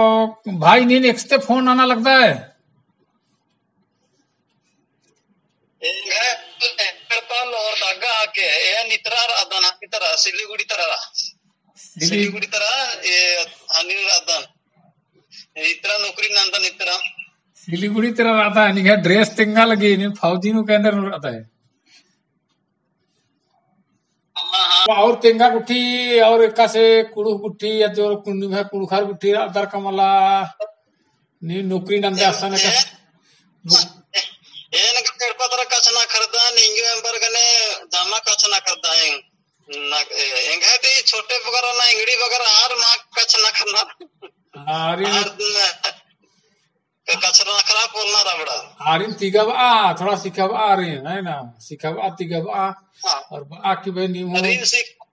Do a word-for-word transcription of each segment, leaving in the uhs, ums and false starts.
भाई, नीन एकसते फोन नना लगदय। एंग्है एड़पा लोहरदगा आके, एन इतरा रअदन, इतरा, सिलीगुड़ी तरा। सिली- सिलीगुड़ी तरा, ए, हनी रअदन। इतरा नौकरी नन्दन इतरा। सिलीगुड़ी तरा रअदन, निंग्है dress तेंगा लगी, नीन फौजी नू केंदर नू रअदय। हाँ, हाँ। और तेंगा गुट्ठी, और एकासे कुँड़ुख़ गुट्ठी, या जो कुँड़ुख़ है, कुँड़ुख़र गुट्ठी रअदर का मला, नीन नौकरी नन्दय असन का। एन का एड़पा तरा कछनखरदन, एंग्यो एम्बर गने जमा कछनखरदन एंग। ना, ए, एंग्है ती छोटे बगर ना, एंगड़ी बगर आर मा कछनखरना। आरिन आर न, कछनखरआ पोल्लनर अबड़ा। आरिन तिगबआ, थोड़ा सिखबआ आरिन, है ना? सिखबआ, तिगबआ। हाँ। और बआ कि भाई नीम हूँ। आरिन सिख-,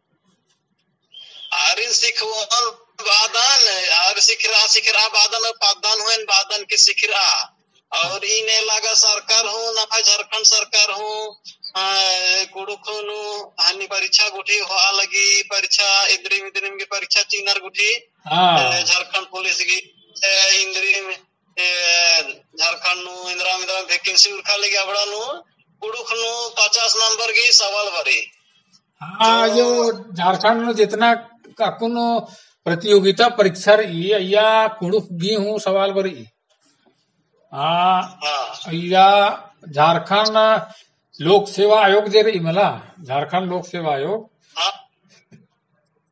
आरिन सिखओन बअदन, आर सिखरआ, सिखरआ बअदन, और पद्दन हूँ एन बअदन कि सिखरआ। और ई नेला गा सरकार हूँ, नम्है झारखंड सरकार हूँ, अ, कुँड़ुख़ नू हनी परीक्षा गुट्ठी होआ लगी, परीक्षा इन्द्रिम, इन्द्रिम की परीक्षा चिअनर गुट्ठी, हाँ। अ, झारखंड पुलिस की, अ, इन्द्रिम, अ, झारखंड नू इन्द्राम, इन्द्राम vacancy उरखा लगी अबड़ा नू, कुँड़ुख़ नू पचास नंबर की सवाल बरई। हाँ, तो जो झारखंड नू जितना अक्कुन प्रतियोगिता परीक्षा रई, अइय्या कुँड़ुख़ गही हूँ सवाल बरई। हाँ, हाँ। अइय्या झारखंड लोक सेवा आयोग जे रई मला, झारखंड लोक सेवा आयोग। हाँ।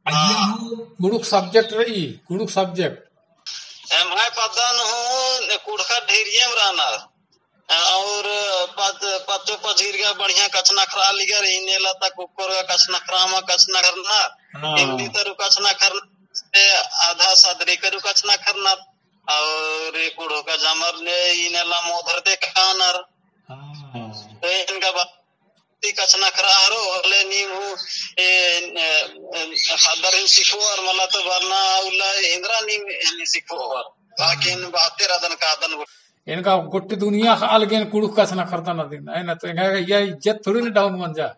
अइय्या हाँ। हूँ कुँड़ुख़ subject रई, कुँड़ुख़ subject। एम्है पद्दा नू हूँ कुँड़ुख़र ढेरियम रअनर। और पत-, पत्तो पझिर गा बढ़िया कछनखरआ लगियर, ई नेला ता कुक्कोर गा कछनखरआ मा कछनखरनर, हाँ। हिंदी तरु कछनखरनर, आधा सदरी करु कछनखरनर, और कुँड़ुख़ का जमर ने ई नेला मोधर ते कानर। हाँ। तो एन गा बा-, ती कछनखरआ हरो, होले नीम हूँ, ए, ए, ए, ख़द्दर हूँ सिखओर, मला तो बरना उल्ला एन्दरा नीम, नीम सिखओर। बाकी एन बाते रअदन कादन गो- एन का गोट्टे दुनिया ख़ा अलगे एन कुँड़ुख़ कछनखरदन अदिन, है ना? तो एंगा इय्या इज्जत थोड़ी ना down मंजा।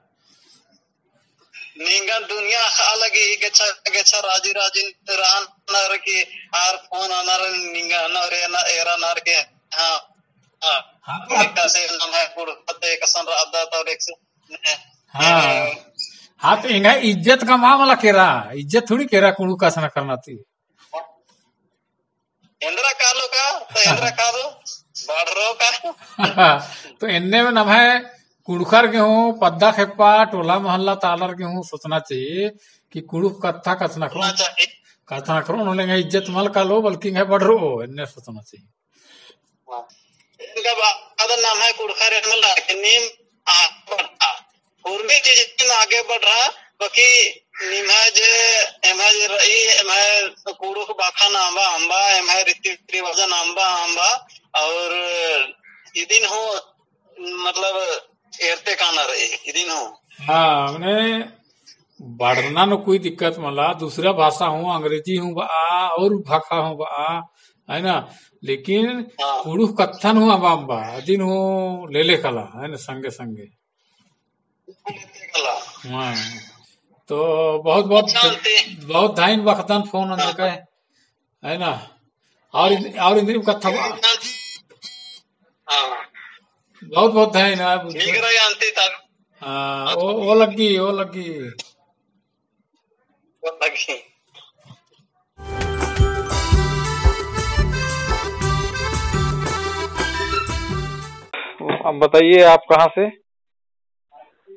निंगा दुनिया ख़ा अलगे ही गेच्छा, गेच्छा राजी, राजी रअनर की आर फोन अनर निंगा नर एरा नर के, हाँ, हाँ। हाँ, तो एकासे नम्है कुँड़ुख़ ते एकसन रअदत और एकसन, हाँ। हाँ, तो एंगा इज्जत कमआ मला केरा, इज्जत थोड़ी केरा कुँड़ुख़ कछनखरना ती। एन्दरा कालो का, तो एन्दरा कालो, बढ़रो का। तो एन्ने में नम्है कुँड़ुख़र गे हूँ, पद्दा खेप्पा, टोला मोहल्ला ता आलर गे हूँ सोचना चाहिए कि कुँड़ुख़ कत्था कछनखरओन, सोचना चाहिए। कछनखरओन होले एंग्है इज्जत मल कालो, बल्कि एंग्है बढ़रो, एन्ने सोचना चाहिए। हाँ। एंगा बा-, अदन नम्है कुँड़ुख़र एन मल रअदन कि नीम आगे बढ़ा। उर्मी चीज नीम आगे बढ़ा, बाकी निम्है जे, एम्है जे रई, एम्है कुँड़ुख़ बाखन अम्बा, अम्बा, एम्है रीति रिवाजन अम्बा, अम्बा, और इदिन हूँ, मतलब, एरते काना रई, इदिन हूँ। हाँ, मने बढ़ना नू कोई दिक्कत मला, दूसरा भाषा हूँ, अंग्रेजी हूँ बआ, और भाखा हूँ बआ, है ना? लेकिन हाँ। कुँड़ुख़ कत्थन हूँ अम्बा अम्बा, अदिन हूँ लेले कला, है ना, संगे संगे। लेले कला। हाँ। तो बहुत बहुत अच्छा, ध-, अंते। बहुत धइन बखदन फोन हाँ। अंदर का, है ना? और इन-, और इन्द्रिम कत्था बा। हाँ। बहुत बहुत धइन। ठीक रही अंते तब। हाँ, ओ, ओ लग्गी, ओ लग्गी। अब बताइए, आप कहाँ से?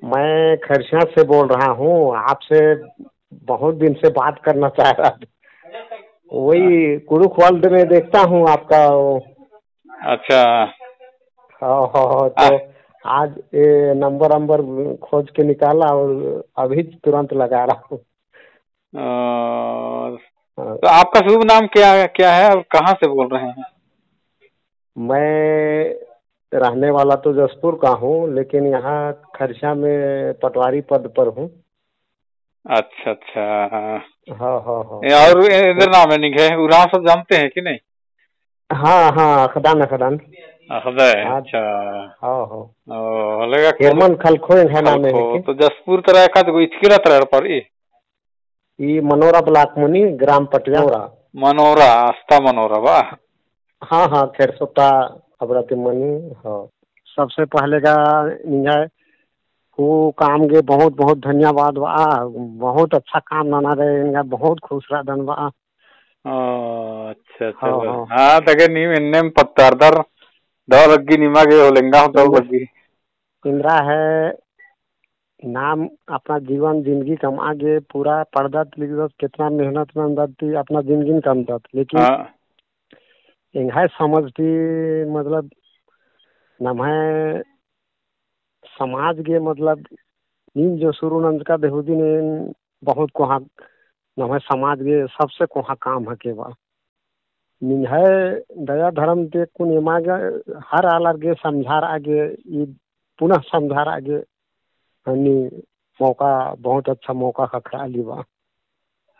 मैं खरसिया से बोल रहा हूँ। आपसे बहुत दिन से बात करना चाह रहा था। वही कुड़ुख वर्ल्ड में देखता हूँ आपका वो। अच्छा। हाँ, हाँ, हाँ, आ- तो आज ये नंबर, नंबर खोज के निकाला और अभी तुरंत लगा रहा हूँ। अ, हाँ। तो आपका शुभ नाम क्या, क्या है और कहाँ से बोल रहे हैं? मैं रहने वाला तो जसपुर का हूँ, लेकिन यहाँ खरसिया में पटवारी पद पर हूँ। अच्छा, अच्छा। हाँ, हाँ, हाँ। ए, और ए-, इधर नाम है निंग्है, उराँव सब जानते हैं कि नहीं? हाँ, हाँ, अख़दन, अख़दन। अख़दय, हाँ। अच्छा। हाँ, हाँ। ओ, हले का हेमंत खलखो एंग्है नाम है खलखो, कि? तो जसपुर तरा एकाद गो इचकी रअदर पर ई? ई मनोरा ब्लॉक मनी, ग्राम पटियाओरा। मनोरा, आस्था मनोरा बा? हाँ, हाँ, खेरसोता अबड़ा ती मनी, हाँ। सबसे पहले गा निंग्है हूँ काम गे बहुत, बहुत धन्यवाद बा। बहुत अच्छा काम नना रई, एंगा बहुत खुश रअदन बा। ओ, अच्छा, अच्छा, हाँ, बस। हाँ। हाँ, तगे नीम एन्नेम पत्तारदर दव लग्गी निमा गे होले एंगा हूँ दव लग्गी। एन्दरा है नाम अपना जीवन जिंदगी कमआ गे पूरा पढ़दत लिखदत, केतना मेहनत नन्दत ती अपना जिंदगी कमदत, लेकिन हाँ। एंग्है समझ ती मतलब नम्है समाज गे मतलब नीम जो शुरू नंजका देहु दिन एन बहुत कोहाँ नम्है समाज गे सबसे कोहाँ काम हके बा। निंग्है दया धर्म ती कुन एमा गे हर आलर गे समझारआ गे, ई पुनः समझारआ गे हनी मौका, बहुत अच्छा मौका ख़क्खरआ ली बा।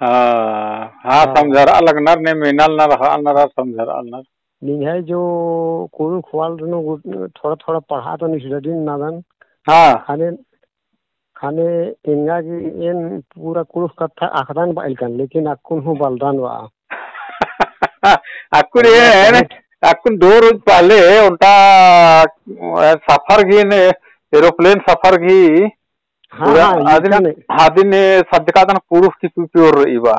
हाँ, हाँ, हाँ। समझारआ लगनर ने मेनल नर, हाँ, नर समझारआ लगनर। निंग्है जो कुँड़ुख़ world नू गुट-, थोड़ा, थोड़ा पढ़ा तो निस डडिन नदन। हाँ। ख़ने ख़ने एंगा गे एन पूरा कुँड़ुख़ कत्था अख़दन बा इलकन, लेकिन अक्कुन हूँ बलदन बा। अक्कुन एन, अक्कुन दो रोज पहले ओन्टा सफर गही ने, aeroplane सफर गही, हाँ, पूरा हाँ, आदिन, इलकन। आदिन सज्जकादन कुँड़ुख़ ती pure रई बा।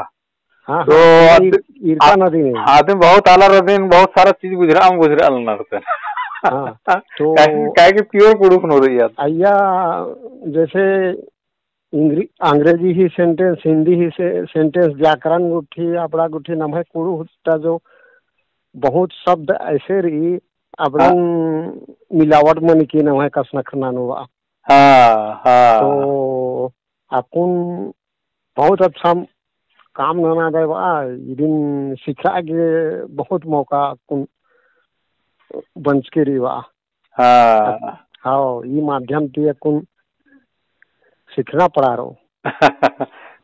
हाँ, तो हाँ, आद-, ईर-, ईरका आ-, नदी में। आदिन बहुत आलर अदिन बहुत सारा चीज बुझरआ, बुझरआ लगनर अदिन। हाँ, तो काहे, काहे कि pure कुँड़ुख़ नू रई आद। अइय्या जैसे इंग्रि-, अंग्रेजी ही sentence, हिंदी ही से-, sentence, व्याकरण गुट्ठी, अबड़ा गुट्ठी नम्है कुँड़ुख़ ता जो बहुत शब्द ऐसे रई, अबड़न हाँ। मिलावट मनी की नम्है कछनखरना नू बा। हाँ, हाँ। तो अक्कुन बहुत अच्छा काम नना दय बा, इदिन सिखरआ गे बहुत मौका अक्कुन बंचकी रई बा। हाँ। हाँ, ई माध्यम ती अक्कुन सिखना पड़ा रओ।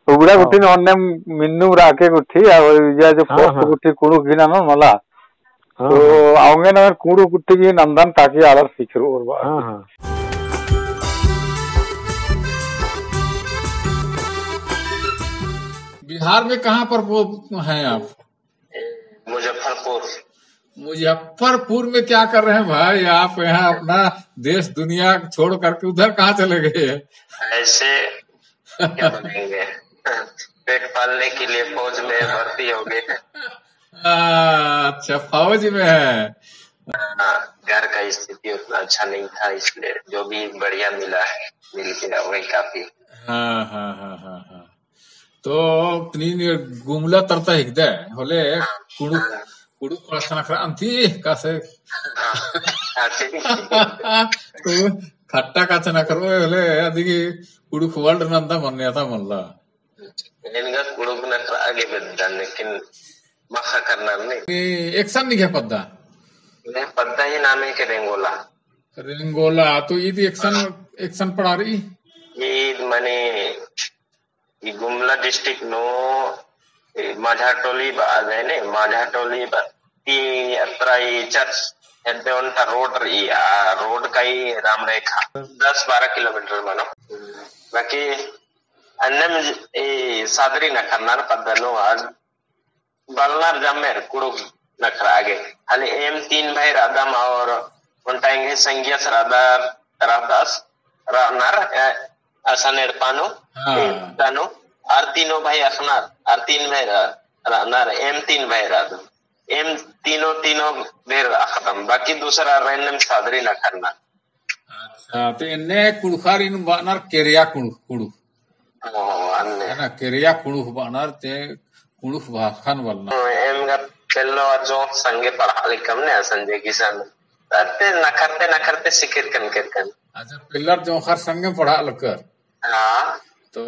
उबड़ा गुट्ठी हाँ। नू ओन्ने मिन्नुम राके गुट्ठी, और इजा जो हाँ, post हाँ। गुट्ठी कुँड़ुख़ गही नना मला। हाँ, तो हाँ। अवंगे नमन कुँड़ुख़ गुट्ठी गही नन्दन ताकि आलर सिखरओर बा। हाँ, हाँ। बिहार में कहाँ पर वो हैं आप? मुजफ्फरपुर। मुजफ्फरपुर में क्या कर रहे हैं भाई आप? यहाँ अपना देश दुनिया छोड़ करके उधर कहाँ चले गए? ऐसे क्या बोलेंगे? पेट पालने के लिए फौज में भर्ती हो गए। आ, अच्छा, फौज में है। हाँ, घर का स्थिति उतना अच्छा नहीं था, इसलिए जो भी बढ़िया मिला है, मिल गया, वही काफी। हाँ, हाँ, हाँ, हाँ, हाँ। तो नीन गुमला तरता हिकदय, होले कुँड़ुख़, कुँड़ुख़ कछनखरआ अन्ती, कासे? हाँ, ठीक। तो खट्टा कछनखरओ, होले अदिगे कुँड़ुख़ world नन्दा मान्यता मल्ला। एंगा कुँड़ुख़ नखरआ गे बेद्दन, लेकिन मखा करना नहीं। ए, एकसन निंग्है पद्दा? निंग्है पद्दा ही नाम है के रेंगोला। रेंगोला, तो ईद एकसन, हाँ। एकसन पड़ा रई? ईद मने ई गुमला district नू, ए, माझाटोली बा, आ गए ने, माझाटोली बा। ती अत्रा ई church हेद्दे ओन्टा road रई, आ road का ई राम रेखा, दस बारह kilometer मनो। बाकी अन्नेम ई सादरी नखरनर पद्दा नू आद बलनर जम्मेर कुँड़ुख़ नखरआ गे। खाली एम तीन भाई रअदम और ओन्टा एंग्है संगियस रअदर, रअदस, रअनर, ए, असन एड़पा नू, हाँ। ए, पद्दा नू, आर तीनों भाई अख़नर, आर तीन भाई र-, रअनर, एम तीन भाई रअदम। एम तीनों, तीनों भेर अख़दम, बाकी दूसरा रअनर एम सादरी नखरनर। अच्छा, तो एन्ने कुँड़ुख़ारिन बअनर केरया कुँड़ुख़, कुँड़ुख़। ओ, अन्ने। है ना, केरया कुँड़ुख़ बअनर ते कुँड़ुख़ भाखन बलनर। ओ, एम गा पेल्लो अजो संगे पढ़ा लिखम ने, संजय किशन। ते नखरते, नखरते सिखिरकन केरकन। अच्छा, पेल्लर जोंख़र संगे पढ़ा लक्कर। हाँ। तो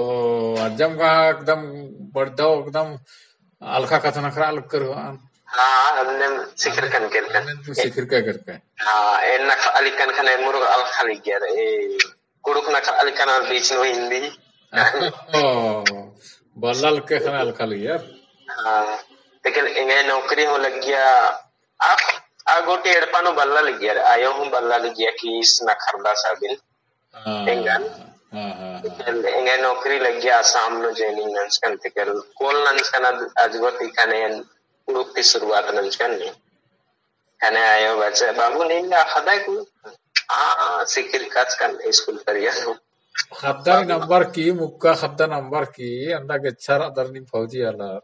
अजम गा एकदम बढ़दव, एकदम अलखा कछनखरआ लक्कर होअन। हाँ, अन्ने सिखिरकन केरकन। अन्ने तू सिखिरका केरकन। हाँ, एन नखरआ लिक्कन ख़ने मुरुग अलखा लिग्गियर, ए, कुँड़ुख़ नखरआ लिक्कन और बीच नू हिंदी। ओ, बल्ला लक्के ख़ने अलखा लिग्गियर। हाँ, लेकिन एंग्है नौकरी हूँ लग्गिया, आ, आ गूटी एड़पा नू बल्ला लिग्गियर, आयो हूँ बल्ला लिग्गिया कि ईस नखरदस अदिन। हाँ, एंगन। हाँ, हाँ, हाँ। एंगन नौकरी लग्गिया आसाम नू joining नंजकन तेकर। call नंजकन अद-, अजगो ती ख़ने एन कुँड़ुख़ ती शुरुआत नंजकन नी। ख़ने आयो बचा, "बाबू नीन गा ख़द्दा कु?" "आ, आ, सिखिर काचकन स्कूल तरिया।" ख़द्दर नंबर की, मुक्का ख़द्दा नंबर की, अंडा गेच्छा रअदर नीम फौजी आलर।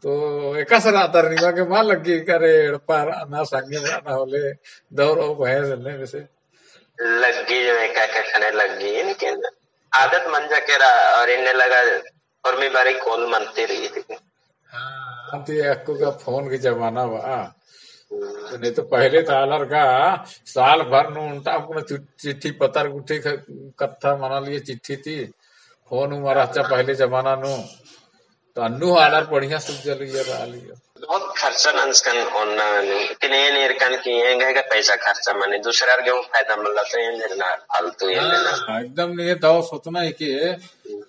तो एकासे रअदर नीम गा मल लग्गी का रे एड़पा रअना संगे रअना होले, दौर ओ भय से ने वैसे। लग्गी जो एका एका ख़ने लग्गी, लेकिन आदत मंजा केरा और इन्ने लगा उर्मी बारी call मनती रई थी। हाँ, हम तो ये अक्कु का phone की जमाना बा। हम्म। तो नहीं तो पहले तो आलर का साल भर नू ओन्टा अपना चि-, चिट्ठी पतर गुट्ठी ख-, कत्था मना लिए चिट्ठी ती। Phone उमर अच्छा पहले जमाना नू। तो अन्नू आलर बढ़िया सुख जल ये रहा लियो। बहुत खर्चा नंजकन ओन्ना नू। लेकिन एन एरकन कि एंग्है गा पैसा खर्चा मनी, दूसरार गे हूँ फायदा मल्ला तो एन देना फालतू एन देना। हाँ, एकदम नहीं दव सोचना है कि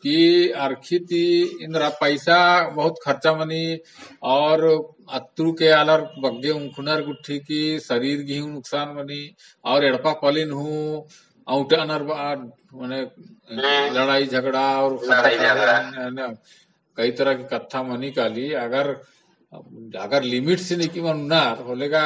कि अरखी ती इन्द्रा पैसा बहुत खर्चा मनी और अत्तु के आलर बग्गे उंखनर गुट्ठी की शरीर गे हूँ नुकसान मनी और एड़पा पलिन हूँ औंटनर बा, मने हम्म। लड़ाई झगड़ा और लड़ाई झगड़ा। है ना, कई तरह की कत्था मनी काली। अगर, अगर limit से नहीं कि मन्नर होले गा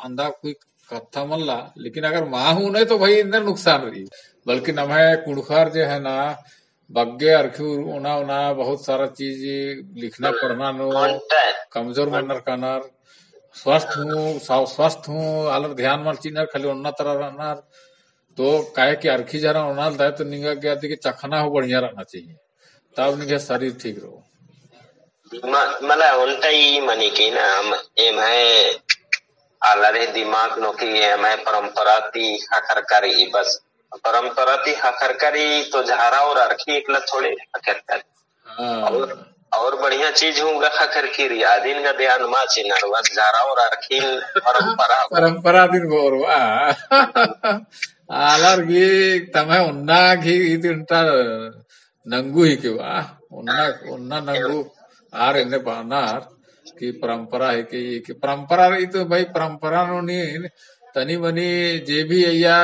अंदा कोई कत्था मल्ला, लेकिन अगर मा हूँ नहीं तो भाई इन्द्रा नुकसान रई। बल्कि नम्है कुँड़ुख़र जे है ना, बग्गे अरखी ओना ओना बहुत सारा चीज लिखना हम्म। पढ़ना नू ओन्टा। कमजोर ओन्टा। मनर कानर, स्वस्थ हूँ, स्व-, स्वस्थ हूँ, आलर ध्यान मल चिअनर, खाली ओन्ना तरह रअनर। तो काहे कि अरखी झरा ओनालदय तो निंगा गे अदी गे चखना हूँ बढ़िया रहना चाहिए, तब निंगा शरीर ठीक रहो। दिमाग, मला ओन्टा ई मनी कि ना, हम एम्है आलर ही दिमाग नू कि एम्है परंपरा ती ख़क्खरका रई बस। परंपरा ती ख़क्खरका रई तो झरा और अरखी एकला थोड़े ख़क्खरका रई। हाँ। और, और बढ़िया चीज हूँ गा ख़क्खरकी रई, अदिन गा ध्यान मा चिअनर, बस झरा और अरखी परंपरा। परंपरा दिन बोर बा। आलर गे तम्है ओन्ना गे इद ओन्टा नंगू ही के बा, ओन्ना, ओन्ना नंगू आर एन्ने बअनर कि परंपरा है कि, कि परंपरा रई तो भाई परंपरा नू नीन तनी मनी जे भी अइय्या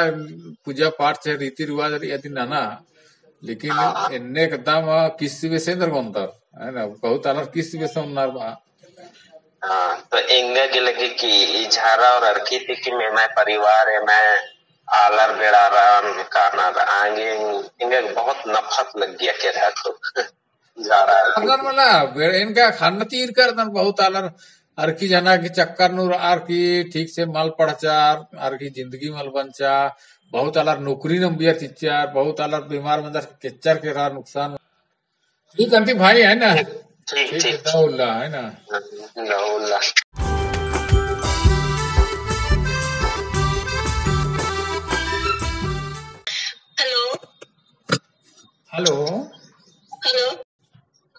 पूजा पाठ चाहे रीति रिवाज रई अदिन नना, लेकिन हाँ। एन्ने एकदम किस्त बेसे एन्देर ओन्नर, है ना, बहुत आलर किस्त बेसे ओन्नर बा। हाँ, तो एंगा गे लग्गी कि ई झरा और अरखी ती कि एम्है परिवार, एम्है आलर बेड़ारन कानर आंगे, एंगा गे बहुत नफरत लग्गिया केरा तो। झरा अरखी। अगर मला, बे-, एंगा ख़न्न ती ईरका रअदन बहुत आलर अरखी झना की चक्कर नू रअर की ठीक से मल पढ़चर, अरखी जिंदगी मल बनचा, बहुत आलर नौकरी नू अम्बियर चिच्चर, बहुत आलर बीमार मंजर केच्चर केरा नुकसान। ठीक आंटी भाई, है ना? ठीक, ठीक, ठीक। दव उल्ला, है ना? दव उल्ला। हेलो। हेलो। हेलो।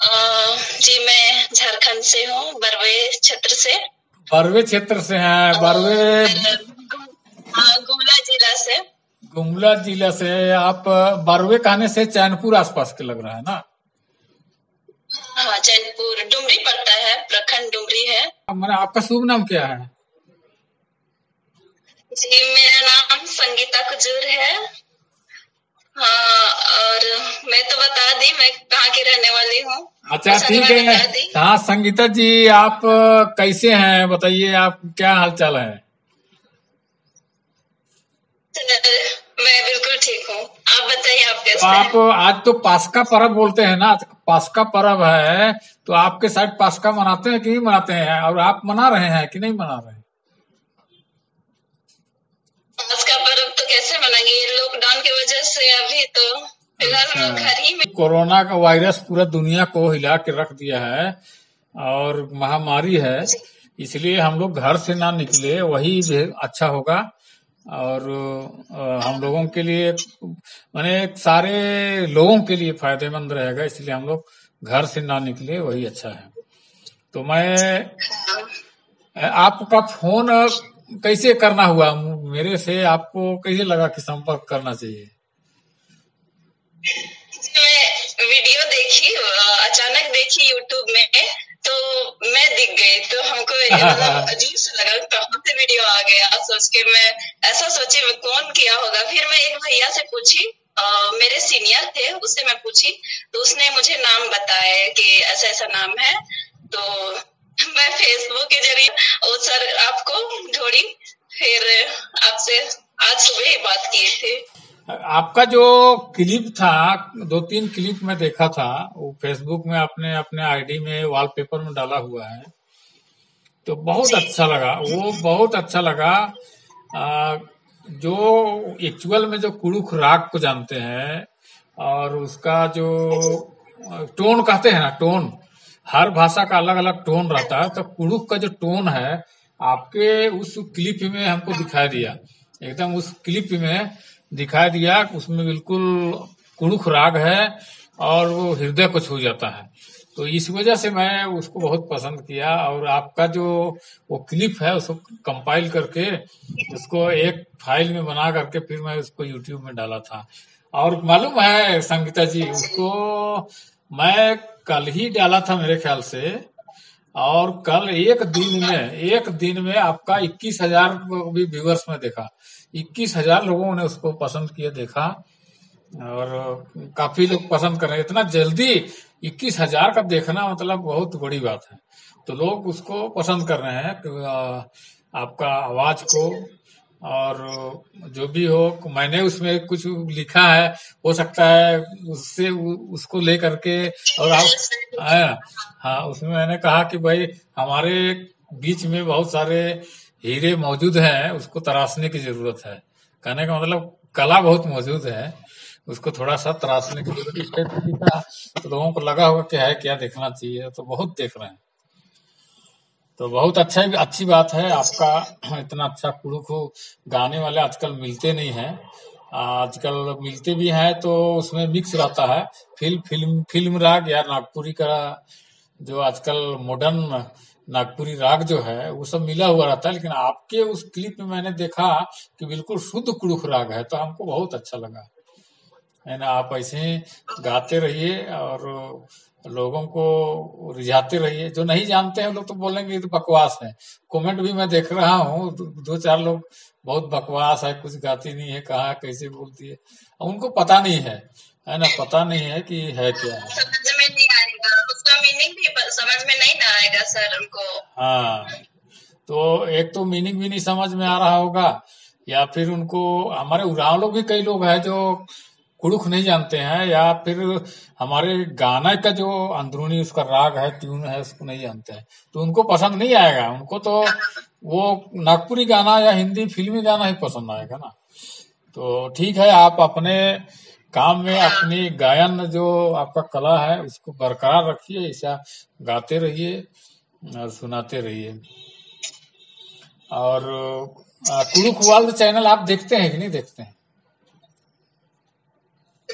अ, जी, मैं झारखंड से हूँ, बरवे क्षेत्र से। बरवे क्षेत्र से हैं, और बरवे। हाँ, गुमला जिला से। गुमला जिला से। आप बरवे कहने से चैनपुर आसपास के लग रहा है ना? हाँ, चैनपुर, डुमरी पड़ता है, प्रखंड डुमरी है। मैंने, आपका शुभ नाम क्या है? जी, मेरा नाम संगीता कुजूर है। हाँ, और मैं तो बता दी, मैं कहाँ की रहने वाली हूँ। अच्छा, ठीक है। हाँ, संगीता जी, आप कैसे हैं? बताइए, आप क्या हालचाल है? सर, मैं बिल्कुल ठीक हूँ। आप बताइए, आप कैसे हैं? तो आप, आज तो पास्का परब बोलते हैं ना, आज पास्का परब है, तो आपके side पास्का मनाते हैं कि नहीं मनाते हैं? और आप मना रहे हैं कि नहीं मना रहे हैं? पास्का परब तो कैसे मनाएंगे, ये lockdown की वजह से अभी तो फिलहाल हम लोग घर ही में। कोरोना का virus पूरा दुनिया को हिला के रख दिया है और महामारी है, इसलिए हम लोग घर से ना निकले, वही जो है अच्छा होगा। और, अ, हम लोगों के लिए, माने, सारे लोगों के लिए फायदेमंद रहेगा, इसलिए हम लोग घर से ना निकले, वही अच्छा है। तो मैं, अ, आपका फोन कैसे करना हुआ? मेरे से आपको कैसे लगा कि संपर्क करना चाहिए? जी, मैं video देखी, अ, अचानक देखी YouTube में, तो मैं दिख गई, तो हमको ये मतलब अजीब सा लगा, कहाँ से video आ गया, सोच के मैं ऐसा सोची, मैं कौन किया होगा। फिर मैं एक भैया से पूछी, अ, मेरे senior थे, उससे मैं पूछी, तो उसने मुझे नाम बताए कि ऐसा ऐसा नाम है, तो मैं Facebook के जरिए, वो सर आपको ढूंढी, फिर आपसे आज सुबह ही बात किए थे। आपका जो क्लिप था, दो तीन क्लिप मैं देखा था, वो Facebook में आपने अपने आईडी में वॉलपेपर में डाला हुआ है, तो बहुत अच्छा लगा, वो बहुत अच्छा लगा। आ, जो एक्चुअल में जो कुड़ुख राग को जानते हैं और उसका जो, अ, टोन कहते हैं ना, टोन, हर भाषा का अलग-अलग टोन रहता है, तो कुड़ुख का जो टोन है, आपके उस क्लिप में हमको दिखाई दिया, एकदम उस क्लिप में दिखाई दिया, उसमें बिल्कुल कुड़ुख राग है और वो हृदय को छू जाता है। तो इस वजह से मैं उसको बहुत पसंद किया और आपका जो वो क्लिप है, उसको कंपाइल करके उसको एक फाइल में बना करके फिर मैं उसको YouTube में डाला था। और मालूम है संगीता जी, उसको मैं कल ही डाला था मेरे ख्याल से, और कल एक दिन में, एक दिन में आपका इक्कीस हजार भी व्यूअर्स में देखा, इक्कीस हजार लोगों ने उसको पसंद किया, देखा, और काफी लोग पसंद कर रहे हैं। इतना जल्दी इक्कीस हजार का देखना, मतलब, बहुत बड़ी बात है। तो लोग उसको पसंद कर रहे हैं, तो, अ, आपका आवाज को, और जो भी हो, मैंने उसमें कुछ लिखा है, हो सकता है उससे उ-, उसको लेकर के, और आप, हाँ, हाँ, उसमें मैंने कहा कि भाई, हमारे बीच में बहुत सारे हीरे मौजूद हैं, उसको तराशने की जरूरत है। कहने का मतलब, कला बहुत मौजूद है, उसको थोड़ा सा तराशने की जरूरत है। इस टाइप का तो लोगों को लगा होगा कि है क्या, देखना चाहिए, तो बहुत देख रहे हैं। तो बहुत अच्छा, अच्छी बात है आपका, इतना अच्छा कुड़ुख गाने वाले आजकल मिलते नहीं हैं। आजकल मिलते भी हैं तो उसमें मिक्स रहता है, फिल्म, फिल्म, फिल्म राग या नागपुरी का जो आजकल मॉडर्न नागपुरी राग जो है, वो सब मिला हुआ रहता है। लेकिन आपके उस क्लिप में मैंने देखा कि बिल्कुल शुद्ध कुड़ुख राग है, तो हमको बहुत अच्छा लगा, है ना। आप ऐसे ही गाते रहिए और लोगों को रिझाते रहिए। जो नहीं जानते हैं, लोग तो बोलेंगे, "ये तो बकवास है।" कमेंट भी मैं देख रहा हूँ, दो, दो चार लोग बहुत बकवास है, कुछ गाती नहीं है, कहाँ कैसे बोलती है, उनको पता नहीं है, है ना, पता नहीं है कि है क्या है। समझ में नहीं आएगा, उसका मीनिंग भी प-, समझ में नहीं ना आएगा सर उनको। हाँ, तो एक तो मीनिंग भी नहीं समझ में आ रहा होगा, या फिर उनको, हमारे उरांव लोग भी कई लोग हैं जो कुड़ुख नहीं जानते हैं, या फिर हमारे गाना का जो अंदरूनी उसका राग है, ट्यून है, उसको नहीं जानते हैं, तो उनको पसंद नहीं आएगा। उनको तो वो नागपुरी गाना या हिंदी फिल्मी गाना ही पसंद आएगा ना। तो ठीक है, आप अपने काम में, अपनी गायन जो आपका कला है, उसको बरकरार रखिए, ऐसा गाते रहिए और सुनाते रहिए। और, आ, कुड़ुख वर्ल्ड चैनल आप देखते हैं कि नहीं देखते हैं?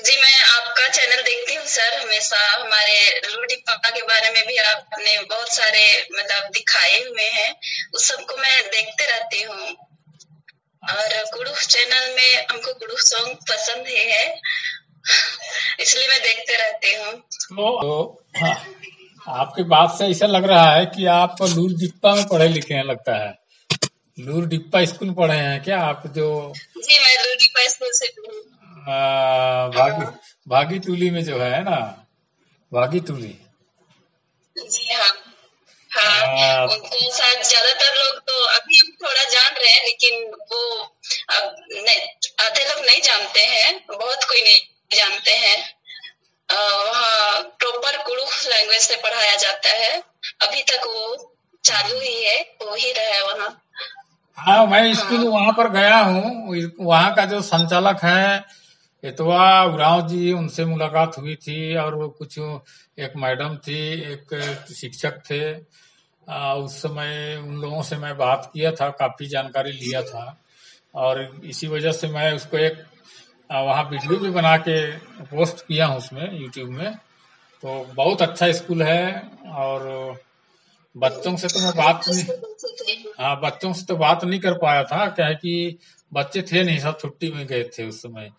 जी, मैं आपका चैनल देखती हूँ सर, हमेशा हमारे लूर डिप्पा के बारे में भी आपने बहुत सारे, मतलब, दिखाए हुए हैं, उस सबको मैं देखते रहती हूँ। और कुड़ुख चैनल में हमको कुड़ुख सॉन्ग पसंद है, है, इसलिए मैं देखते रहती हूँ। तो, तो, हाँ, आपकी बात से ऐसा लग रहा है कि आप लूर डिप्पा में पढ़े लिखे हैं, लगता है। लूर डिप्पा स्कूल पढ़े हैं क्या आप? जो जी, मैं लूर डिप्पा स्कूल से हूँ। आ, भागी, हाँ। भागी टूली में जो है ना, भागी टूली। जी हाँ। हाँ, हाँ। उनको शायद ज्यादातर लोग तो अभी थोड़ा जान रहे हैं, लेकिन वो अब नहीं, आधे लोग नहीं जानते हैं, बहुत कोई नहीं जानते हैं। अ, वहाँ प्रॉपर कुड़ुख लैंग्वेज से पढ़ाया जाता है, अभी तक वो चालू ही है, हो ही रहा है वहाँ। हाँ, मैं स्कूल हाँ। वहाँ पर गया हूँ, वहाँ का जो संचालक है, एतवा उरांव जी, उनसे मुलाकात हुई थी और वो कुछ एक मैडम थी, एक शिक्षक थे। आ, उस समय उन लोगों से मैं बात किया था, काफ़ी जानकारी लिया था और इसी वजह से मैं उसको एक, आ, वहाँ वीडियो भी बना के पोस्ट किया हूँ उसमें, YouTube में। तो बहुत अच्छा स्कूल है और बच्चों से तो मैं बात नहीं, हाँ, बच्चों से तो बात नहीं कर पाया था, क्या है कि बच्चे थे नहीं, सब छुट्टी में गए थे उस समय।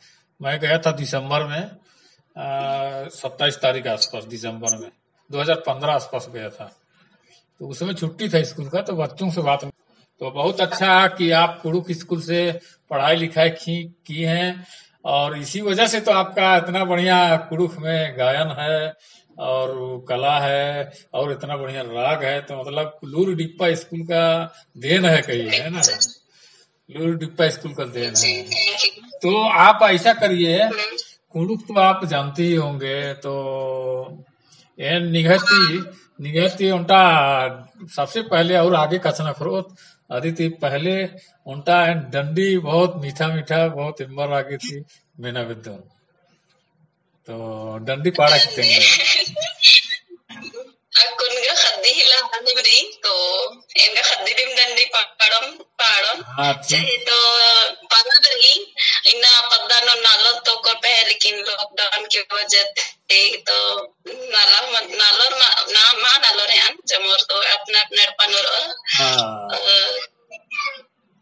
मैं गया था दिसंबर में, आ, सत्ताईस तारीख के आसपास, दिसंबर में, दो हज़ार पन्द्रह आसपास गया था। तो उस समय छुट्टी था स्कूल का, तो बच्चों से बात, तो बहुत अच्छा कि आप कुड़ुख स्कूल से पढ़ाई लिखाई की, की हैं, और इसी वजह से तो आपका इतना बढ़िया कुड़ुख में गायन है, और कला है और इतना बढ़िया राग है, तो मतलब लूर डिप्पा स्कूल का देन है कही, है ना? लूर डिप्पा स्कूल का देन है। जी, thank you। तो आप ऐसा करिए, हम्म। कुँड़ुख़ तो आप जानते ही होंगे, तो एन निंग्है ती, निंग्है ती ओन्टा सबसे पहले और आगे कछनखरोत, अदी ती पहले ओन्टा एन डंडी बहुत मीठा मीठा, बहुत इम्बर आगे ती मेना बेद्दन। तो डंडी पाड़ा की तेंगा। अक्कुन गा ख़द्दी हिला आलम रई, तो एन गा ख़द्दी दिम डंडी पाड़ोन, पाड़ोन। हाँ, ठीक। चाहे तो पाड़ा रई, इन्ना पद्दा नू नालोर तो कर पहें, लेकिन lockdown की वजह ती तो नाला मत, नालोर मा, ना, मा नालोर है अन, जमोर तो अपना, अपना एड़पा नू रओर। हाँ। अ,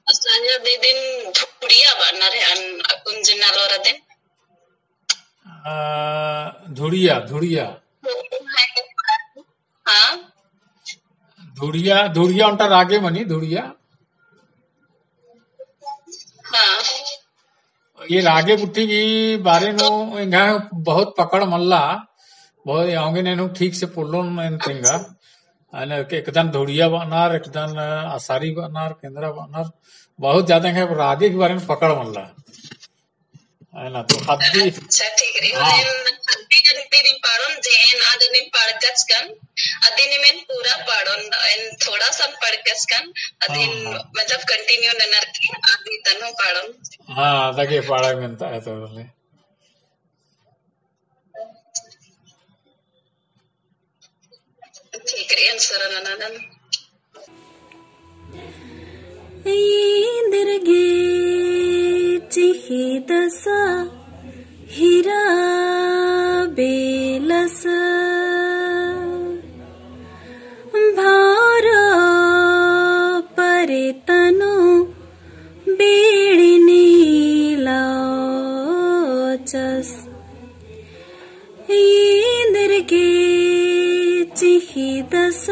संजय दीदिन धुड़िया बअनर है अन, अक्कुन जे नालोर अदिन। आ, धुड़िया, धुड़िया। हाँ। धुड़िया, धुड़िया ओन्टा रागे मनी, धुड़िया। हाँ। ये रागे गुट्ठी की बारे नू एंगा बहुत पकड़ मल्ला, बहुत एंगे नू ठीक से पोल्लोन एन तेंगा। अने एकदन धुड़िया बअनर, एकदन असारी बअनर, केंद्रा बअनर, बहुत ज्यादा एंगा रागे की बारे नू पकड़ मल्ला। है ना, तो ख़द्दी। अच्छा, ठीक रई। हाँ। एन ख़द्दी डंडी दिम पाड़ोन, जे एन आद दिम पाड़कचकन, अदिन एन पूरा पाड़ोन, एन थोड़ा सा पाड़कचकन, अदिन हाँ, हाँ। मतलब continue ननर की, अदी तनो पाड़ोन। हाँ, दगे पाड़ा मेन्ता है तो बोले। ठीक रई, answer ननदन। एन्देरगे चिख़िदस हीरा बेलस, भौर परे तनु बीड़ी नीलाचस। एन्देरगे चिख़िदस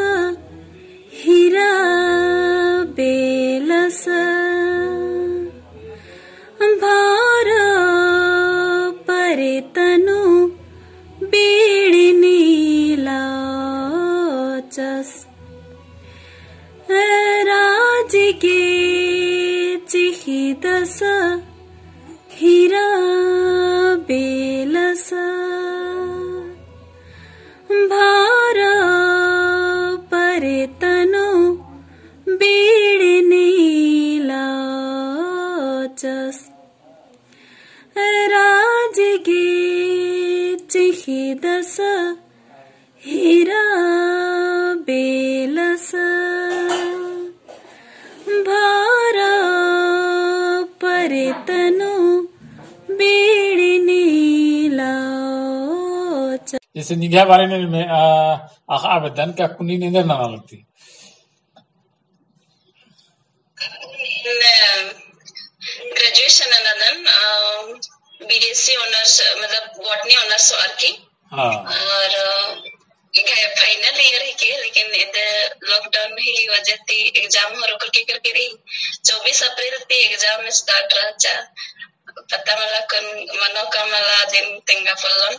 हीरा बेलस, भौर परे तनु बीड़ी नीलाचस। राजगे चिख़िदस हीरा बेलस, भौर परे तनु बीड़ी नीलाचस। राजगे चिख़िदस हीरा बेलस, भौर परे तनु बीड़ी नीलाचस। जैसे निंग्है बारे में, आ, अख़आ बेद्दन का कुनी नींदर नना लगदी। एन graduation ननदन, अ, B S C honours, मतलब botany honours होअर की। हाँ। और, अ, इगे final year हिके, लेकिन इदे lockdown ही वजह ती exam होरओ करके करके रई। चौबीस अप्रैल ती exam start रहचा। पता मला कौन मनो का मला दिन तेंगा पोल्लोन।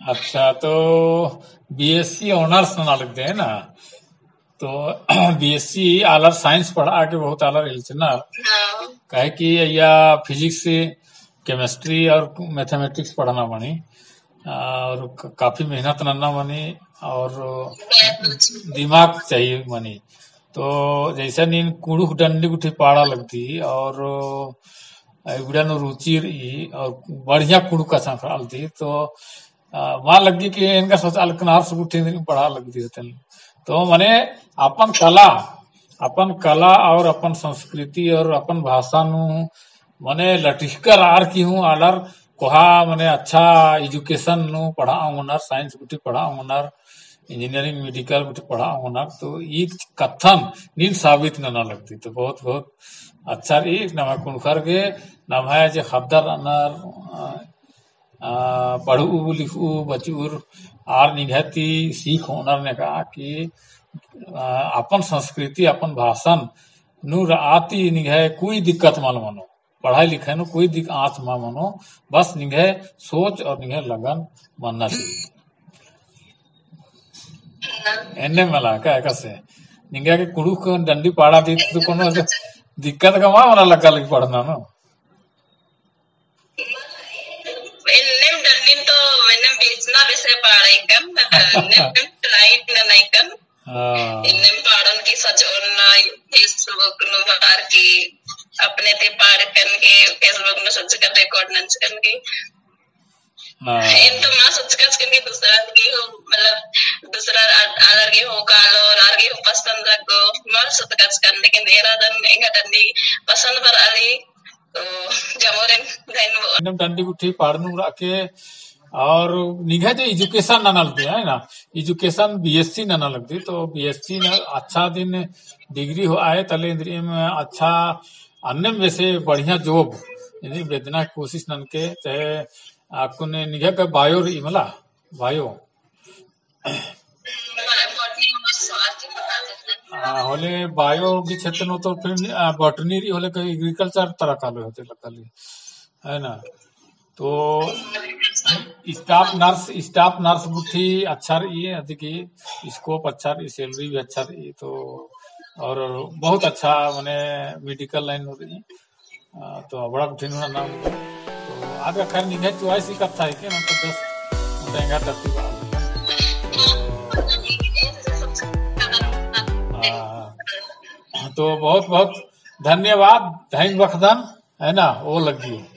अच्छा, तो B S C honours नना लगदय ना? तो B S C आलर science पढ़आ के बहुत आलर इल्चनर। हाँ। काहे कि अइय्या physics, chemistry और mathematics पढ़ना मनी, और क-, काफी मेहनत नन्ना मनी, और दिमाग चाहिए मनी। तो जैसे नीन कुँड़ुख़ डंडी गुट्ठी पाड़ा लगदी, और इबड़ा नू रुचि रई और बढ़िया कुँड़ुख़ कछनखरआ लगदी, तो, आ, मा लग्गी कि एन गा सोचआ लगदन आर सब गुट्ठी पढ़आ लगदी होतन। तो मने अपन कला, अपन कला और अपन संस्कृति और अपन भाषा नू मने लटिखकर आर की हूँ आलर कोहा मने अच्छा education नू पढ़आ ओंगनर, science गुट्ठी पढ़आ ओंगनर, engineering, medical गुट्ठी पढ़आ ओंगनर, तो ई कत्थन नीन साबित नना लगदी। तो बहुत, बहुत अच्छा रई, नम्है कुँड़ुख़र गे, नम्है जे ख़द्दर रअनर, अ, अ, पढ़ऊ लिखऊ बचउर, आर निंग्है ती सीख ओनर नेका कि, अ, अपन संस्कृति, अपन भाषन नू रआ ती निंग्है कोई दिक्कत मल मनो। पढ़ाई लिखाई नू कोई दिक आँच मा मनो, बस निंग्है सोच और निंग्है लगन मन्ना चाहिए। एन्ने मला का, एकासे। निंगा गे कुँड़ुख़ डंडी पाड़ा दी तो कोनो दिक्कत का मा मला लग्गा लगी पढ़ना ना। एन्नेम डंडीन तो एन्नेम बेचना बेसे पाड़ा इकन, एन्नेम लाइन ना इकन। हाँ। एन्नेम पाड़न की सजोन ना Facebook नू बअर की अपने ते पाड़कन के Facebook नू सजकन record नंजकन के। हाँ। एन तो मा सोचकन के दूसरा के हो, मतलब, दूसरा आ-, आलर के हो कालो, आलर के हो पसंद लग्गो, मा सोचकन, लेकिन एरा दन एंगा डंडी पसंद बरआ लगी, तो जमोरेन धइन बओन। एन्नेम डंडी गुट्ठी पाड़नुम रअके, और निंग्है जे education नना लगदी, है ना, education BSc नना लगदी, तो BSc न अच्छा दिन degree होआ है, तले इन्द्रिइम अच्छा अन्नेम बेसे बढ़िया job इन्द्रिइम बेद्दना कोशिश ननके, चाहे अक्कुन निंग्है का bio रई मला, bio। हाँ, होले bio गही क्षेत्र नू तो फिर, आ, botany रई होले का agriculture तरा कालो होते लग्गा लगी, है ना? तो staff nurse, staff nurse गुट्ठी अच्छा रई, अदिगे scope अच्छा रई, salary भी अच्छा रई, तो और बहुत अच्छा मने medical line नू रई। आ, तो अबड़ा गुट्ठिन हूँ ना, तो आद का खैर निंग्है choice ही कत्था है कि ना, तो just एंगा तरती बा। हाँ, तो बहुत बहुत धन्यवाद, धइन बखदन, है ना, ओ लग्गी।